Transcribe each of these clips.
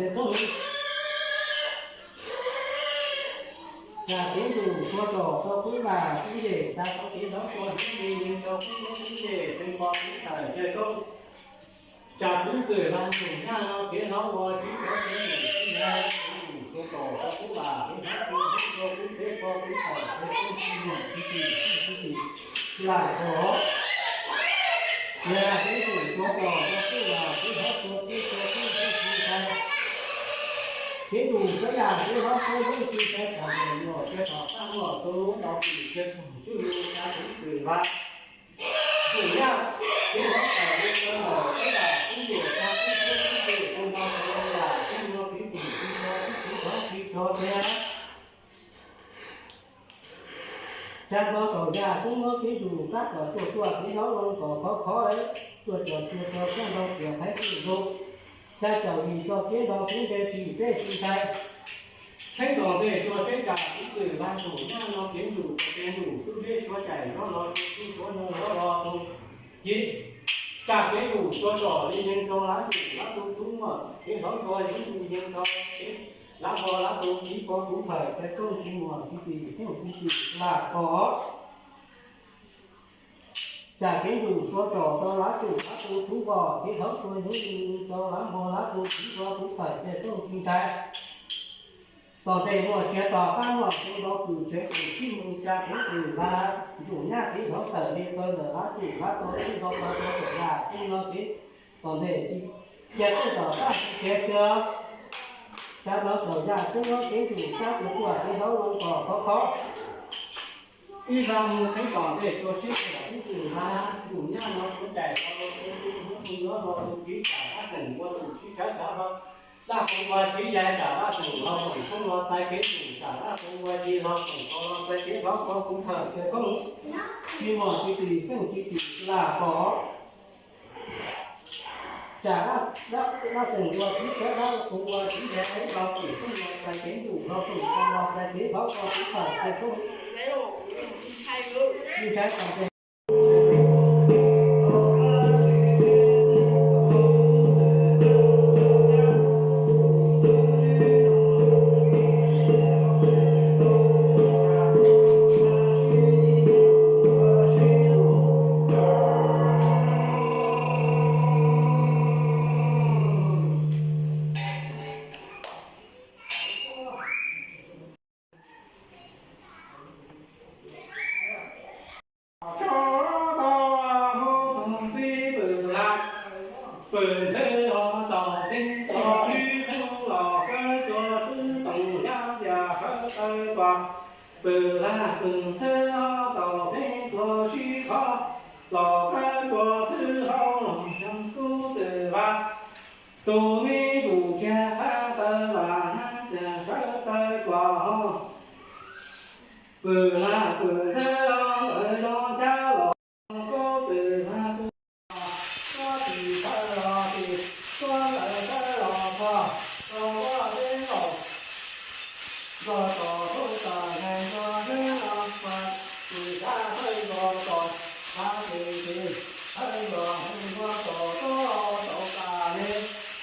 txhia koob. Tsam kev ntuj tsuag tsom rau qub vaj qub ncej, txav tau kev hlob tsuag hlob li yees rau qub hnub qub ncej, txeev pov qub tawm txhia koob. Tsam kuv txwm vaj ntuj nyab no kev hlob ua tib rov kev ntuj tib yag, kev ntuj tsuag tsom rau qub vaj qub nyob qub hnub rau qub teb rau qub tawm txhia koob tsis muaj tsis tsis tsis tsis lam txog. Yog kev ntuj tsuag tsom rau qub vaj qub hlob tsuag qub tsuag qub teb tsis ntshai. Kev ntuj txawv yaj kev hlob txawv yeeb tsis ntshai, txham ntawm nyuam txhia tom qab muaj txhua lub ntaus pim txhia txhoom tswj li tsam kuv txwm vaj ntuj nyab, kev hlob tawm li tawm lawm qub vaj qub ncej, txhia qub txhia qub ncej, kuv ntaus tau yam tib no tib pum tib rog tib txiv rog tib rog thiab. Tsam ntaus saum yaj tub muab kev ntuj kab kom tuaj tuaj kev hlob loo kom khov khov, tuaj cov tsuag tso koj ntau kiag qhaiv kuj zoo. Xya caum yim txoj kev ntaus tub npe tsis peb tsis ntshai. Txheeb tom ntej suav seb tsam kuv txwm vaj ntuj nyab no kev ntuj txawv kev ntuj xub zeb suav caim nyob los tsis xub suav nyoog los los tus ci. Tsam kev ntuj tsuag tsom li yees rau lab ntuj lab tus tub muaj kev hlob tsuag yeeb li yees rau kev lab npog lab tus txiv pov kuv thawm txhia koob tsis muaj tsis tsis tsis tsis lam txog. Tsam kev ntuj tsuag tsom rau lab ntuj lab tus tub npog kev hlob tsuag yeeb li yees rau lab npog lab tus txiv pov kuv thawm txhia koob tsis ntshai. Tom ntej muaj tsia tom qab muaj txhua ntaus pum tsev pum tib mus tsam kev ntuj vaj ntuj nyab kev hlob tawm li tawm lawm lab ntuj lab tus tub npog pov rau saum yaj tub no kev tom ntej cia tub tom qab tsis tsia kiag. Tsam ntaus saum yaj tub muab kev ntuj kab tuaj tuaj kev hlob loo kom khov khov. Ib zag mus xeeb tom ntej suav seb tsam kuv txwm vaj ntuj nyab no suav caim los los tus tub hnub tus nyob los tus kiv tsam dab xeem ua tus sib tshawb tsav hlo. Dab qhuv ua tib yais tsam dab xeem los foom koob los txais kev ntuj tsam dab qhuv ua ci los foom koob los txais kev hlob koob kuv thawm txhia koob. Tsis muaj tsis tsis feej tsis tsis lam txog. Tsam dab xeem ua tib tshawb dab qhuv ua tib yais los foom koob los txais kev ntuj los foom koob los txais kev hlob koob kuv thawm txhia koob. Tsis ntshai tom ntej. Tsob tau mus txog tib pwm laj, pwm ntxhw ho tau tib txog tib qhov los kawg txog tib toom yaj ntxias sawv taw tuaj. Pwm laj pwm ntxhw ho tau tib txog tib qhov los kawg txog txhw hauv los yog kub txwm vaj. Tus me tus tsiaj thab taw vam ntxias sawv taw tuaj. Pwm laj pwm ntxhw ho ntawd zoo cab los kub txwm vaj tus. Tuab tim thawj los tim, tuab ntawd thawj los txog, txog tuab teb nkaus. Nkaus tom thoob tam nees nkaus neeb no mas, tim thawj nkaus tom hav tim tim, thawj nkaus hu nkaus tom tuab tau tas li,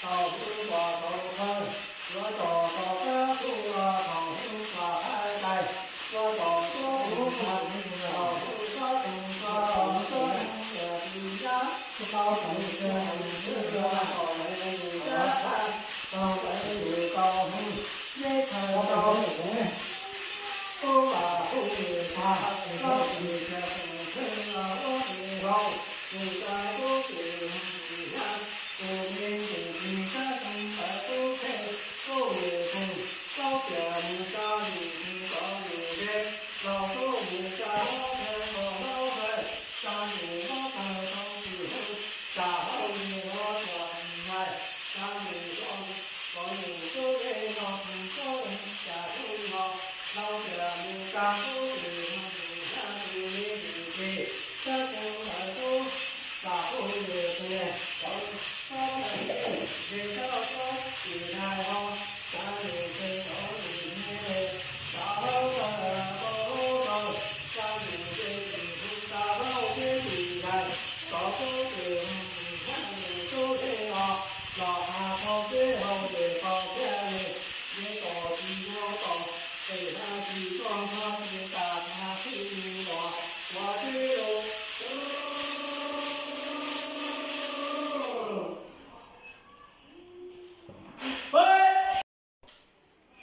thaum hu nkaus tau thawj, yuav tom tau kab hu los thaum hu nkaus thawj tais, yuav tom tuab hu nkaus, thaum hu tuab hu nkaus, tuab hu nkaus tim yab, tau tus twg tus twg yuav tom lawv tus yab, tau lawv tus tau hu, yeb thawj tau hu, ub lam hu yus tag, tau tus twg tus twg los ub tus hau, tus tau ub tus hu tus yab, tus me tus twg sab tau ntawd ub phem, ub yus tus, tau tias mus tsa yus tus tau yus ze, los ub mus tsa hlob thawj tau hlob thawj, tsa yus hlob thawj tau yus hu, tsa hlob yus hlob tau yus hais, tsa yus tau tau yus tub ze los tus tub ze, tsa hu los, tau tias mus tsa ub yus hu yus hab tus me tus twg, sab tau ntawd ub, tsa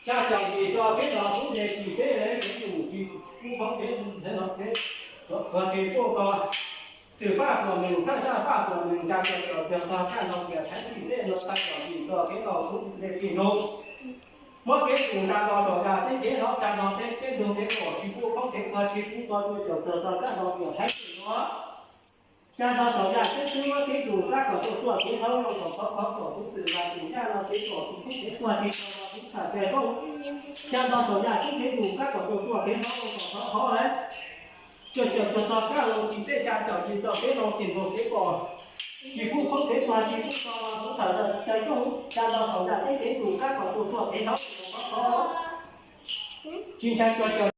Xya caum yim txoj kev los kub hle tsis teb kev tus tsis kub phoob kev hle no kev, kog tsis kub ko, xwm faj tuam nees, xaj xaj faj tuam nees, nra cov cov txog kaj no tias thaib tsis teb no xya caum yim txoj kev los kub hle tsis nug. Muab kev tus nra nto saum yaj teb kev hlob, nra nto teb kev ntug kev pom tsis kub phoob kev kog tsis kub ko, rua caum txog kaj no tias thaib tsis nug. Nra nto saum yaj teb xwb muab kev tus kab kom tuaj tuaj kev hlob, zoo kom khov khov kom kuv txwm las tus yaj no kev kom kuv kub kev tuag tsis tau los kuv tham tias koj. Nra nto saum yaj teb kev tus kab kom tuaj tuaj kev hlob, zoo kom khov khov lawm. Cuag cuag txog kaj los tsis teb xya caum yim txoj kev los tsis nug kev pom tsis kub phoob kev tuag tsis kub ko los kuv tham tias koj. Nra nto saum yaj teb kev tus kab kom tuaj tuaj kev hlob, zoo kom khov khov. Tsis ntshai cuag cuag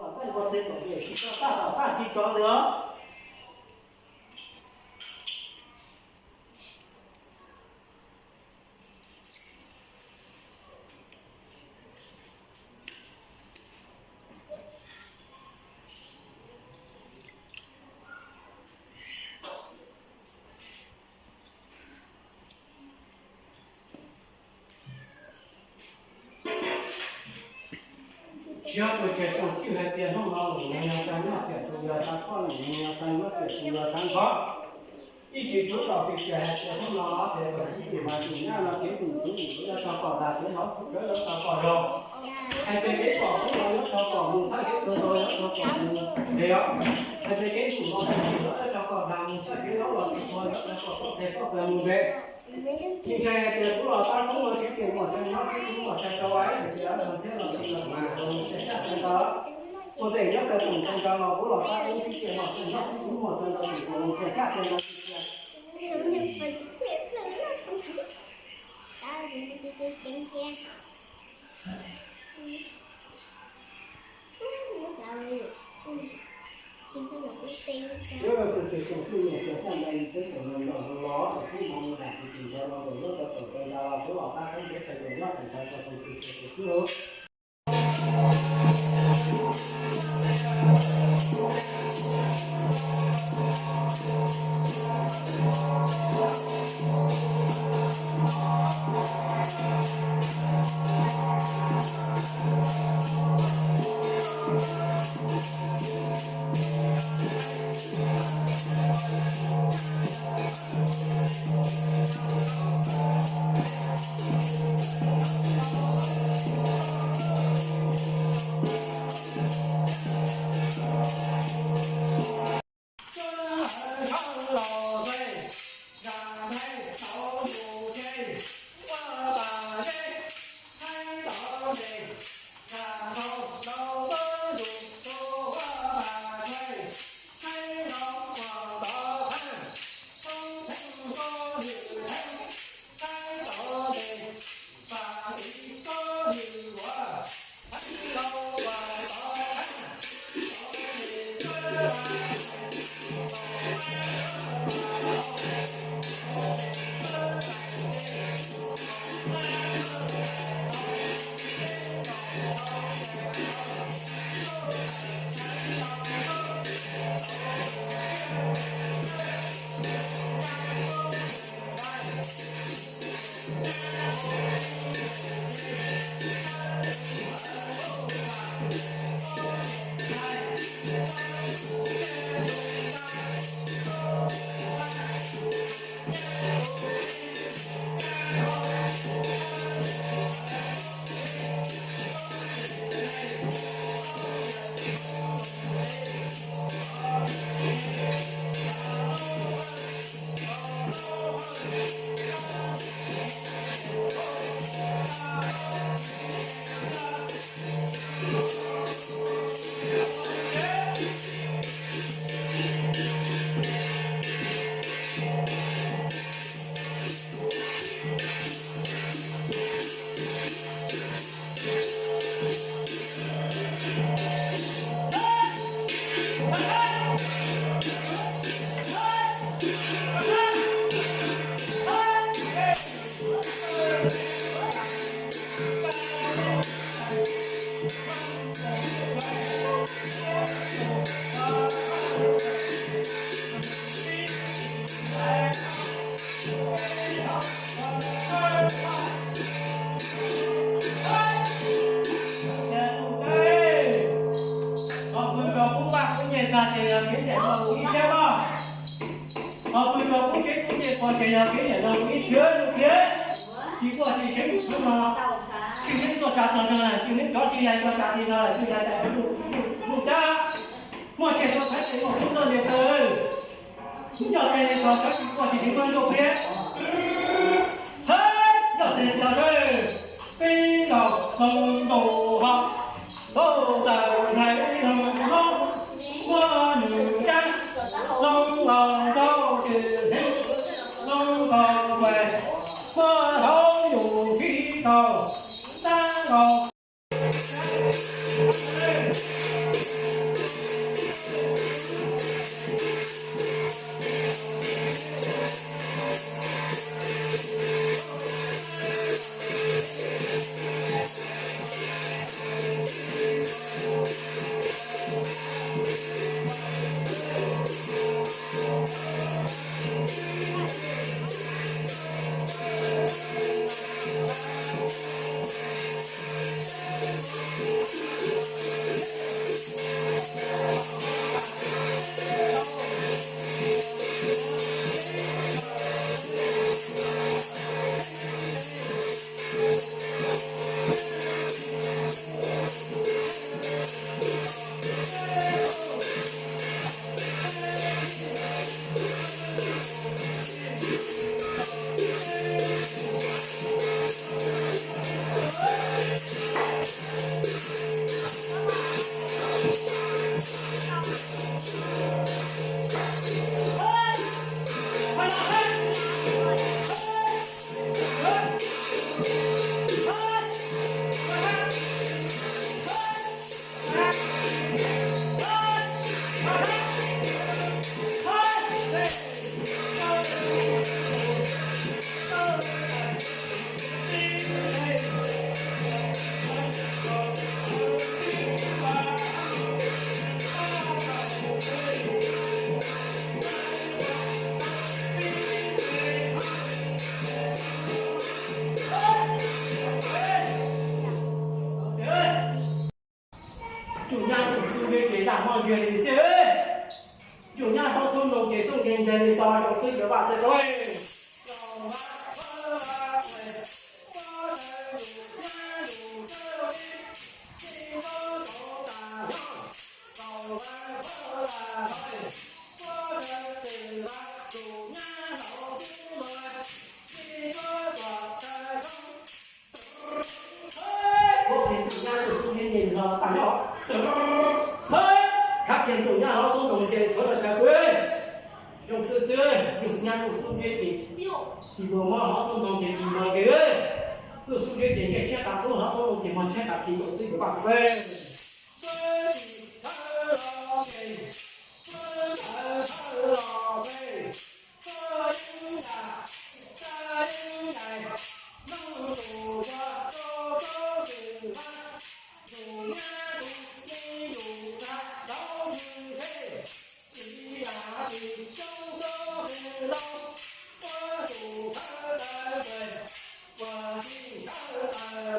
Txawj ua txij tom ntej tsis tau tag tom qab tsis tso ntawd. Siab ua kiag xyoo tswj hais tias hnub no lus neeg yog tag nyob tiam tus yog tag koj, lus neeg yog tag nyob tiam tus yog tag nqov. Ib tsis tshub tau tias hais tias hnub no los ces kom tsis tim mas tus nyab no kev tus tus mus yuav tau kom dag kev hlob, yuav tau kom zoo. Hais tias kev pom kub los yuav tau kom mus txhaj kev tuag los yuav tau kom mus ntev os. Hais tias kev tus no tus tus yuav tau kom dag mus txhaj kev hlob los tus tuag yuav tau kom txoj kev tuag mus ntev. Tsis ntshai hais tias kuv los tab kub los tsis tias muaj tseeb nyob tsis muaj tseeb rau ai hais tias los thiab los tsis los mas los mus tseem tshaj tseeb ntawd. Ua ntej nyob rau tus ntseeg rau los kuv los tab kub tsis tias muaj tseeb nyob tsis muaj tseeb rau tus mus tseem tshaj tseeb ntawd tsis tias. Ces yog kev nyiam no mus ib txhiab no, ho pw rau kub tseeb kub ncej ko ces yog kev nyiam no mus ib txhiab tus thiab. Tsis quaj tsis seev tus tub no, tsis neeb tuaj tsa txog no, tsis neeb tsov tsis yai tuaj tsa ti no, tsis yai tsa tus tub cab. Muaj tshais tuaj thaiv ces muaj kub tuaj ntes taw. Nco tes tos sawv tsis quaj tsis seev no tus thiab. Thaiv nco tes tos sawv, pib los hloov nkaus ho, hloov taws hlais hloov hlob, muab nws cab, hloov los rau tsis heev, hloov los pais, muab hauv yus khib tau, tab los Tsum nyab tsum xub ntiag ces zaj muaj ntiag li xwb. Tsum nyab hlob xub ntoo ces xub ntiag ntiag li tau zoo xwb yuav vaj txawj rau. Khab kiag tsum nyab hlob xub ntoo ces tshuav los tsaws pw. Zoo xwb xwb, tsum nyab tsum xub ntiag ces tsis muaj hlob xub ntoo ces tsis muaj ntiag. Tsum xub ntiag ces ntsej tshiab tas tub, hlob xub ntoo ces muag tshiab tas tsis zoo xwb yuav vaj txawj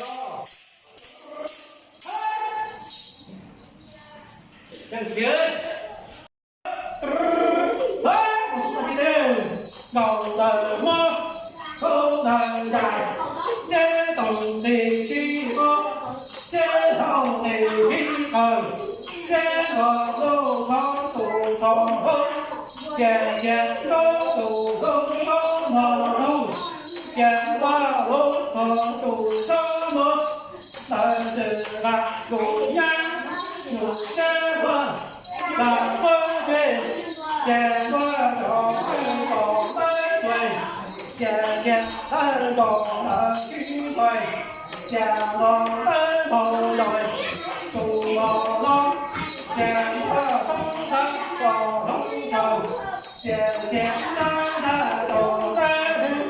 rau. Nkaus taws mob, khaub taws ntais, txiab toom tes sib qab, txiab hlau tes sib qaws, txiab nkaus lub qhov tus qhov hauv, cia cia nkaub tus hauv qhov mos loo, cia ua lub qhov tus qhov mos, taws txwm lam tus nyab nus teb ua, lam pob txeg, cia ua rau hauv tom teb tuaj, cia cia thawj nkaus lawv sib nqaij, cia los tawb nkaus lawm tus mos los, cia ua thoob tab kom hloov nkaus, cia cia tab tab kom tab hwv,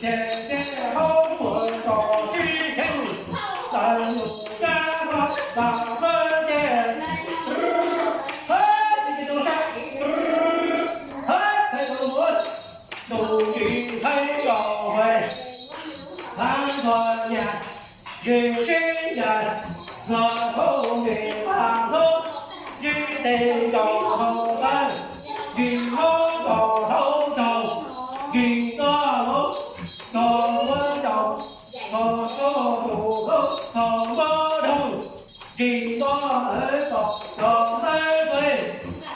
cia cia hauv puas kom sib theej, lawv nus cab los lam pob txeg, hab, hab, hab, tus tsis hais los hais, hab ntuag nyas, tsis sib ncaim, hlo hauv tes qab hlob, tsis tes nkaus hauv Tsis nto lawv txom txom lawv txawj,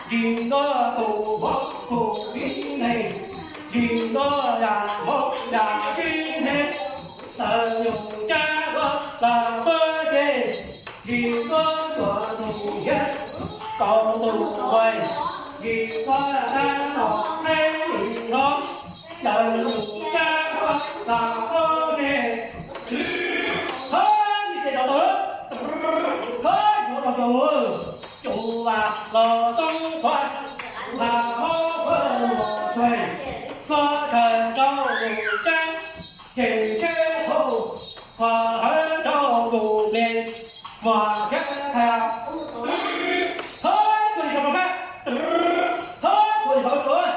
tsis nto tus hmoob tus tib neeg, tsis nto yam hmoob yam tib neeg, lawv yus cab ua lam tuaj ces, tsis nto tuam tus hiab tau tus vais, tsis nto tab nom qheb li no, lawv yus cab ua lam tuaj ces, hab, ib teg rau tau, hab, yuav tau rau, cua vas los toob qhuav, lam mob qhuav los tshais, txog tshais rau yus cab, ces tsheb thauj, qhuav hawv rau yus plias, muag thiab tha, hab, txuas li sab, hab, txuas li hauv tuaj.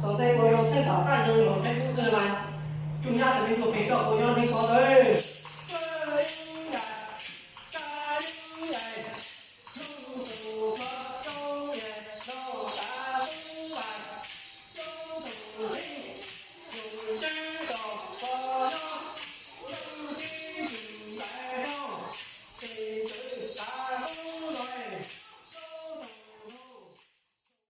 Tus ntej kuv yuav txheej tom qab ntoo los tsheb kub kawg mas, tsuj nyab tus me tug pem rau kuv nyob neeg qhov ntawd.